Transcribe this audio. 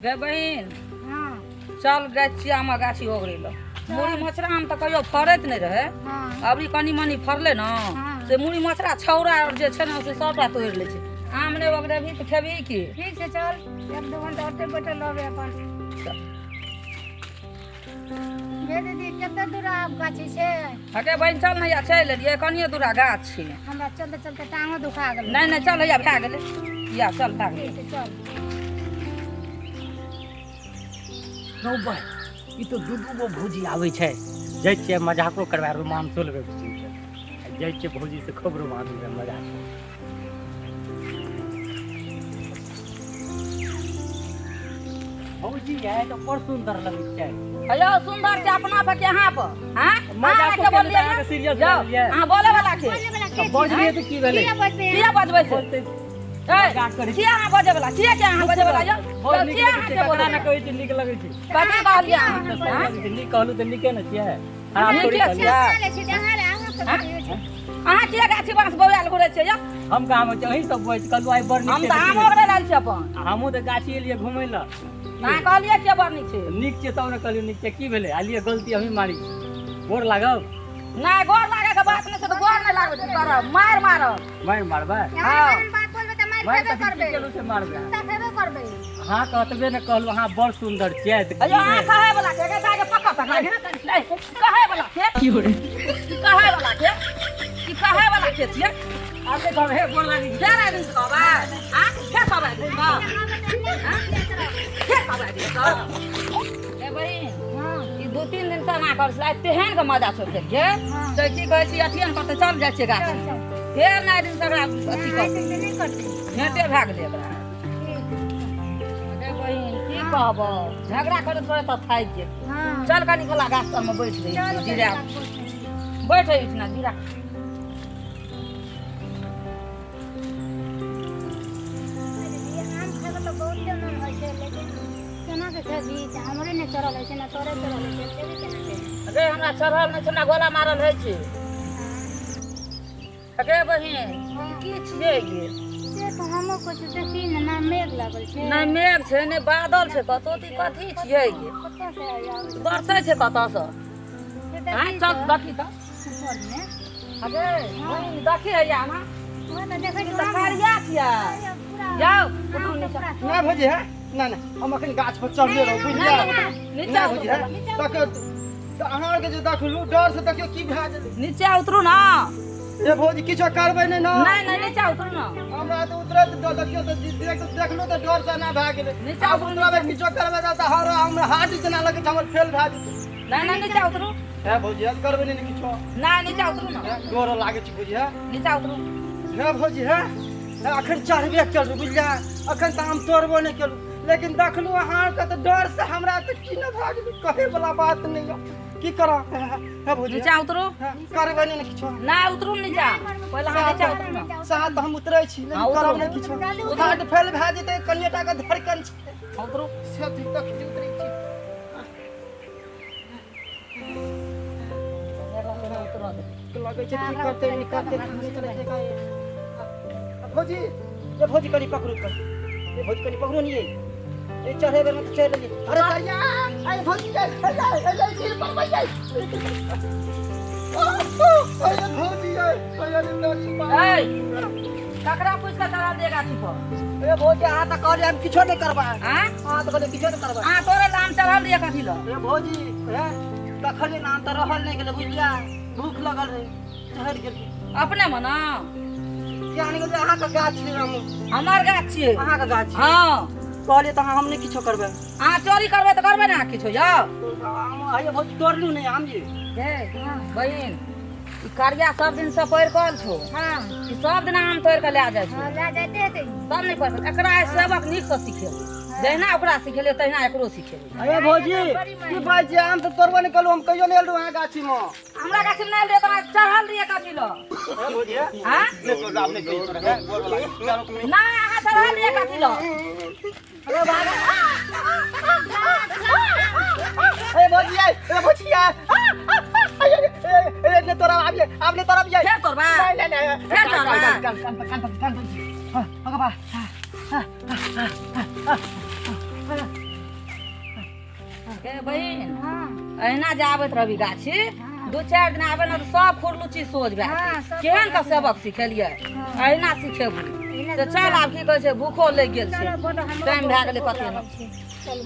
गे बहिन। हाँ। चल जाइ छियै आमक गाछी ओगरै लए। मुरही मछरा आम तऽ कहियो फड़ैत नहि रहै। हाँ। अबरी कनि मनि फड़लै ने। हाँ। से मुरही मछरा छौड़ा आर जे छै ने से सबटा तोड़ि लै छै। आम नहि ओगरेबही तऽ खेबही की? ठीक छै, चल एक दू घंटा ओतै बैठल रहबै अपन। गे दीदी, कते दूर आब गाछी छै? हगे बहिन, चल ने, हैया चलि एलियै, कनिये दूरा गाछ छै। हमरा चलते चलते टांगो दुखा गेलै। नहि नहि, चल, हैया भए गेलै, या चल, भए गेलै। ठीक छै, चल। रौ भाइ, ई तऽ दू दू गो भौजी आबै छै। जाइ छियै मजाको करबै, रोमांसो लेबै भौजीसँ। जाइ छियै भौजीसँ खूब रोमांस लेबै, मजाक। भौजी है तऽ बड़ सुन्दर लगै छै। अयो, सुन्दर छै अपना पर के अहाँ पर? हाँ, मजाको अहाँ के बोललियै केलियै तऽ अहाँके सीरियस जाउ। भए गेलियै। अहाँ बोले वाला के? बोले वाला के? बजलियै तऽ की भेलै? किया बजबै? किया बजबै छै? बोलतै। ए, मजाक करै छी। किया अहाँ बजै वाला किया? के अहाँ बजै वाला यौ? बहुत नीक किया लगै अहाँ छै, के ककरा बोलै? ने कहै छै नीक लगै छै। कथी कहलियै अहाँ? तऽ हाँ? लगै छै, नीक कहलहुँ तऽ नीके ने छियै, खराब नीके थोड़ी छियै। कहलियै। ले छी अहाँ रे, अहाँ सब हाँ? बजबै छी। अहाँ किया गाछी बाँस बौआयल घुरै छियै यौ? हम कहाँ होइ छै, अहीं सब बजै छी। कहलहुँ आइ बड़ नीक हम छै तऽ तऽ आम की भेलै? ओगरै लायल छी अपन। हमहूँ तऽ गाछी एलियै घुमै लए। अहाँ कहलियै किया बड़ नीक छै? नीक छै तब ने कहलियै नीक छै। की भेलै? आलियै गलती हमही मारी छी, गोर लागब। नहि, गोर लागै के बात नहि छै तऽ गोर नहि लागबै तऽ करब मारि मारब। मारि मारबै? अहाँ हाँ। एहन बात बोलबै तऽ मारि मारि खेबे कथी की करबै। केलहुँ से मारबै? कुत्ता खेबे करबै। अहाँ कहतबे ने कहलहुँ अहाँ बड़ सुन्दर छियै तऽ की अयो, अहाँ भेल? कहै वाला के गे दाइ के पकड़ पकड़ गे। नहीं, कहै वाला के की कहै वाला के की कहै वाला के छियै? आब नहि कहब, हे गोर लागै छी। फेर आदमी से कहबै? आँ, फेर कहबै आदमी से? फेर कहबै आदमी से? ए बहिन। हाँ। ई दू तीन दिन से एना करै छलै, आइ तेहन के मजा छोड़ि देलियै। हाँ। से की कहै छी, अथिए ने करतै, चल जाइ छियै गाछ। चल चल। फेर नहि दिन से एकरा अथी आइ करतै। से नहि करतै। भेंटे भए गेलै एकरा। ठीक। अरे बहिन, की कहबौ, झगड़ा करैत करैत तऽ थाकि गेल। हाँ। चल, कनी कला गाछ तरमे बैठ रही। चल। जीरा बैठ एहिठिना, जीरा। आम खाइके तऽ बहुते मन होइ छै, लेकिन केना के खेबही? तऽ हमरे नहि चढ़ल होइ छै ने तोरे चढ़ल होइ छै, खेबही केना के? अरे, हमरा चढ़ल नहि छै, हमरा गोला मारल होइ छै। अगे बहिन, ई की छियै गे? से तऽ हमहूँ कुछ देखी ने, ना मेघ लागल छै। नहि मेघ छै, नहि बादल छै कतौ, तऽ ई कथी छियै गे? कतऽ से आबै छै? बरसै छै कतऽसँ? से आँय? देखी चल। तऽ देखी तऽ। ऊपरमे। अगे बहिन, देखी हैया ना। वएह तऽ देखै ई छी। तऽ करिया छियै। पूरा जाउ, आम उतरू तऽ नीचा। पूरा। नहि भौजी, है नहि नहि, हम अखन गाछ पर चढ़ले रहू, बुझलियै? नहि, उतरू नीचा। नहि भौजी, उतरू है देखियौ तऽ अहाँ आरके जे देखलू डर से, देखियौ की भए गेलै। नीचा उतरू ने। ए भौजी, किछो करबै नहि ने? नहि नहि, नीचा उतरू ने। हमरा तऽ उतरत डर, देखियौ तऽ देखलू तऽ डर से एना भए गेलै। नीचा आब उतरू। उतरबै, किछो करबै तऽ हर हमरा हार्ट जेना लगै छै हमर फेल भए जेतै। नहि नहि, नीचा उतरू। हे भौजी, है करबै नहि ने किछो? नहि, नीचा उतरू ने। हे, डर लागै छै भौजी, है। नीचा उतरू। हे भौजी, हे हे, अखन चढ़बे केलहुँ, बुझलियै? अखन तऽ हम तोड़बो नहि केलहुँ, लेकिन देखलहुँ अहाँके तऽ डर से हमरा तऽ की नहि भए गेलै, कहै वला बात नहि यऽ। की करब हे, हे, हे भौजी? नीचा उतरू। हे, करबै नहि ने किछो? नहि, उतरू ने नीचा, पहिले अहाँ नीचा उतरू ने। साथ तऽ हम उतरै छी, हाँ, लेकिन उतरू। करब नहि किछो? हार्ट फेल भए जेतै, कनिए टाके धड़कन छै। उतरू। से ठीक तक उतरै छी। लगै छै की करतै नहि करतै, नहि करै छै काहे। भौजी, ए भौजी, कनि पकड़ू कनि। ए भौजी, कनि पकड़ू नि। ए चढ़े बेर में तऽ चढ़ि लेलियै। अरे करिया, अरे भौजी, अरे अरे अरे सिर पर बैठ जाइ। अरे भौजी, अरे अरे दादी बा। ए, ककरा पूछि कऽ चढ़ल दियै गाछी पर? ए भौजी, अहाँ तऽ कहलियै हम किछो नहि करबै। आँ? अहाँ तऽ कहलियै किछो नहि करबै। अहाँ तोरे लए आम चढ़ल रहियै कथी लए? ए भौजी, हे देखलियै नाम तऽ रहल नहि गेलै, बुझलियै? भूख लगल रहै, चढ़ि गेलियै। अपने मना किया नहि गेलियै? अहाँके गाछ छै हम। हमर गाछ छियै। अहाँके गाछ छै? हँ। कहलियै तऽ अहाँ हम नहि किछो करबै। अहाँ चोरी करबै तऽ करबै ने अहाँ किछो यौ? आम हे भौजी, तोड़लू नहि आम जी। हे बहिन, ई करिया सब दिन से पढ़ि कल छौ। हाँ। ई सब दिन आम तोड़ि कऽ लए जाइ छौ। हाँ, लए जाइते हेतै। तब नहि पढ़ल। एकरा आइ सबक नीकसँ सिखेबै, जहिना ओकरा सिखेलियै तहिना एकरो सिखेबै। अरे भौजी, की बात छै? आम तऽ तोड़बो नहि केलहुँ, हम कहियो नहि एलहुँ अहाँ गाछीमे। हमरा गाछीमे नहि एल रहियै तऽ अहाँ चढ़ल रहियै कथी लए? हे भौजी, हे आँ? नहि तोड़बै, आब नहि कहियो तोड़बै, हे गोर लागै छी। चलू तुम। नहि, अहाँ चढ़ल रहियै कथी लए? अरे बाबा, ए भौजी, ए भौजी, ए ए ने तोरा आब आब ने तोरा फेर तोड़बै? नहीं नहीं नहीं। फेर तोड़बै? कान कान कान कान कान, हां अगबा। के बहिन, हाँ। अहिना जे आबैत रहबी गाछी, हाँ। दू चारि दिन आबे ने तऽ सब खुरलुची सोझ भए हाँ, जेतै। सब केहन के सबक सिखेलियै, हाँ। अहिना सिखेबू एहिना तऽ चल। आब की कहै छै, भूखो लागि गेल छै, चलो, बड्ड हमरो टाइम भए गेलै भूख कते लागल छै। चलू।